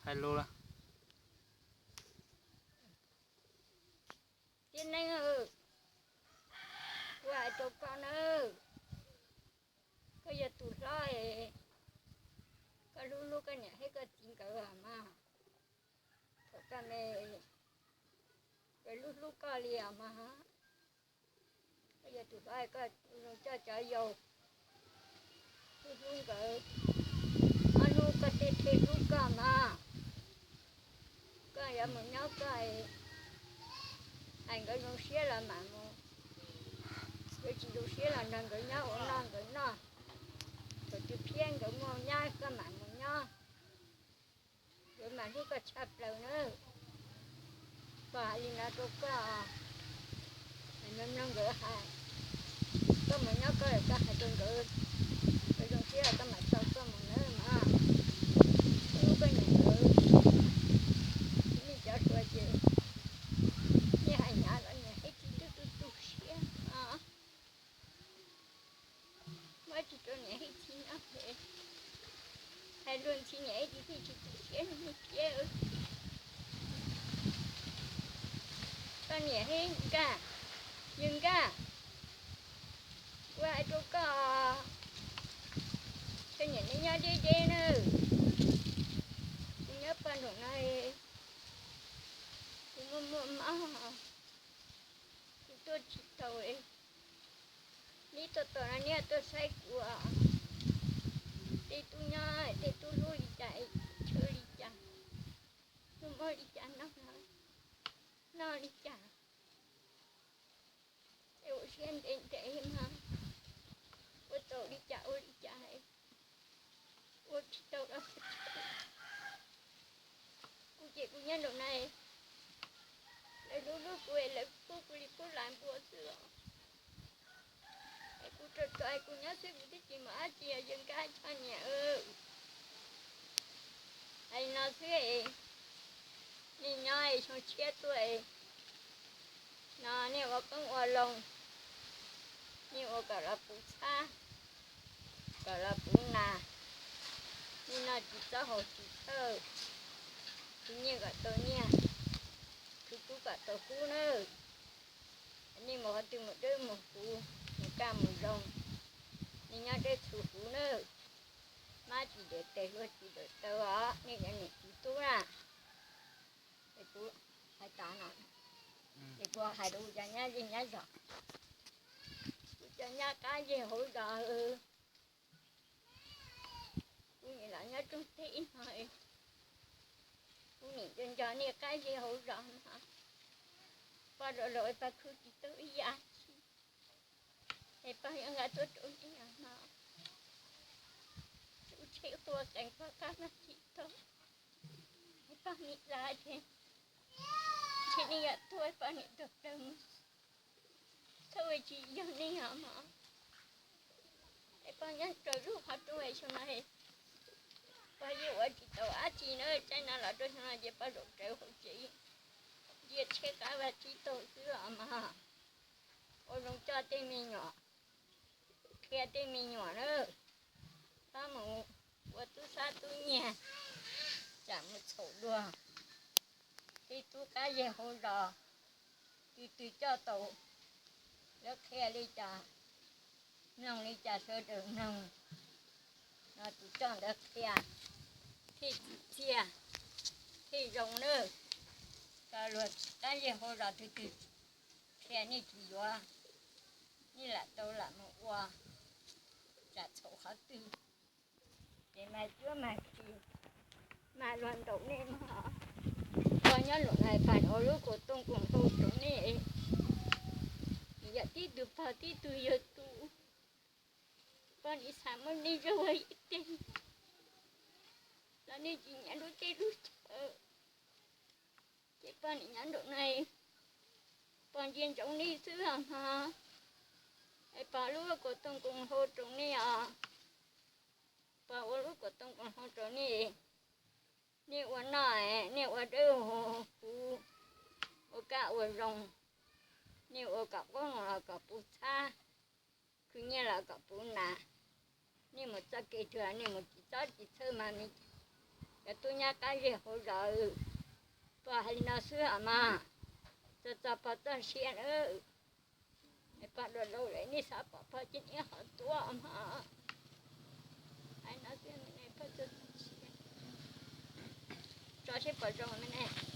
Hais lus lawm. Tib neeg, kuv hais rau koj nawb, koj yog tus hlob, koj hlub hlub koj niam thiab koj txiv nkawd mas, thaum koj me, nkawd hlub hlub koj li os mas. Koj yog tus hlob, koj zoo coj cov yau, hlub hlub nkawd. Ob hnub koj tej thej hlub koj mas, koj yuav mus nyob koj, hais nkawd zoo siab los mam mus, yuav tsis zoo siab los nrog nkawd nyob ua noj nkawd noj. Thaum twg phiab nkawd muaj nyab koj mam mus nyob, nkawd mam hlub koj tshaj plaws nawb. Koj hais li no rau koj, mloog mloog nkawd hais. Koj mus nyob koj lawm koj hais rau nkawd, nkawd zoo siab koj mam tau koj mus nawb mas. Hlub koj niam nkawd, nej cov hluas ces nej hais hnyav los niam thiab txiv twb tu tu siab os. Muab tsis rau niam thiab txiv nyob, hais luag ntxhi niam thiab txiv thiaj tsis tu siab li thiab. Koj niam thiab Nkaj, yawg Nkaj, kuv hais rau koj, koj niam nej nyob deb deb nawb. Kuv nyob pog nraum no, kuv muaj muaj mob, kuv tuaj tsis tau. Neb tuaj tau no neb tuaj saib kuv, tej tub nyob tej tub hlub li cas, tshwm li cas, muaj mob li cas noj, noj li cas, es ua siab ntev ntev mas, ua tau li cas ua li cas, ua tsis tau los. Kuv ces kuv nyob nraum no, lawv hlub hlub kuv, lawv pub kuv li pub lawv npua xwb os. Es kuv rau tau kuv nyob xwb kuv twb tsis mus dab tsi, yawg Nkaj choj niam. Hais no xwb, nej nyob xyoo tshiab tuaj no nej ua qoob ua loo, nej ua kom los puv txhab, kom los puv nas, nej noj tsis txob haus tsis txhawj, khwv nyiaj kom tau nyiaj, khwv kub kom tau kub nawb. Nej mus qhov twg mus dawb mus huv, mus kaj mus zoo, nej nyob deb txhua huv nawb. Mab tsis dawm tes, hlua tsis dawm taw os, nej cov niam txiv tub na. Es kuv hais tas no, es kuv hais rau kuv cov nyab zej nyab zos, kuv cov nyab qab zej hauv zos, kuv nim los nyob rooj teb ib hmo, kuv nim nco nco nej qab zej hauv zos no. Pog laus laus es pog khwv tsis tau ib yam, es pog yuav nqa tuaj rau nej no, lub tsheb qhua qees pog qab mag tsis tau, es pog nim lav ces ntshe nej yuav tuaj pog nim taug plaws mus, txhob ua tsis yog nej os mog. Es pog nyob raws lub qhov rooj es xyoo no pog yeej ua tsis tau dab tsi na, tsaib no los rau xyoo no ces pog zaum rawv hauv tsev, ntsia tsheb qab vaj tsib taug xwb os mog. Ua zoo coj tej me nyuam, qhia tej me nyuam na, txhob mus ua tub sab tub nyiag, tsam mus txhaum dua. Tej tub qab zej hauv zos, tus twg coj tau, lawv qhia li cas, mloog li cas sawv daws mloog, no tus coj ntawd qhia thiaj tsim txiaj, thiaj zoo nawb. Cov luag qab zej hauv zos tus twg qhia nej tsis yuav, nej lam tau lam mus ua, tsam txhaum qhov twg, ces mag cuab mag tsi, mag luag ntaus nej mog. Pog nyob nraum no pog ua lub kaus tooj kaus hlau rau nej, yog tib tug pog tib tug yawg tus, pog nim xav muab nej zog ua ib teg, los nej tsis nyiam lub teb lub chaw, ces pog nim nyob nraum no, pog ntsia ntsoov nej xwb os mog. Es pog lub kaus tooj kaus hlau rau nej os, pog ua lub kaus tooj kaus hlau rau nej, nej ua noj, nej ua dawb huv, ua kaj ua zoo, nej ua kom qoob los kom puv txhab, khwv nyiaj los kom puv nas, nej mus txoj kev twg nej mus tsis txob tsis txhawj mas me Tub nyab qab zig hauv zaws, pog hais li no xwb os mas, txog txog pog txoj sia nawb. Pog dua laus lawm nej xav pom pog ces nej ho tuaj mas. Hais no xwb, pog txoj sia, tso seb pom zoo me ne.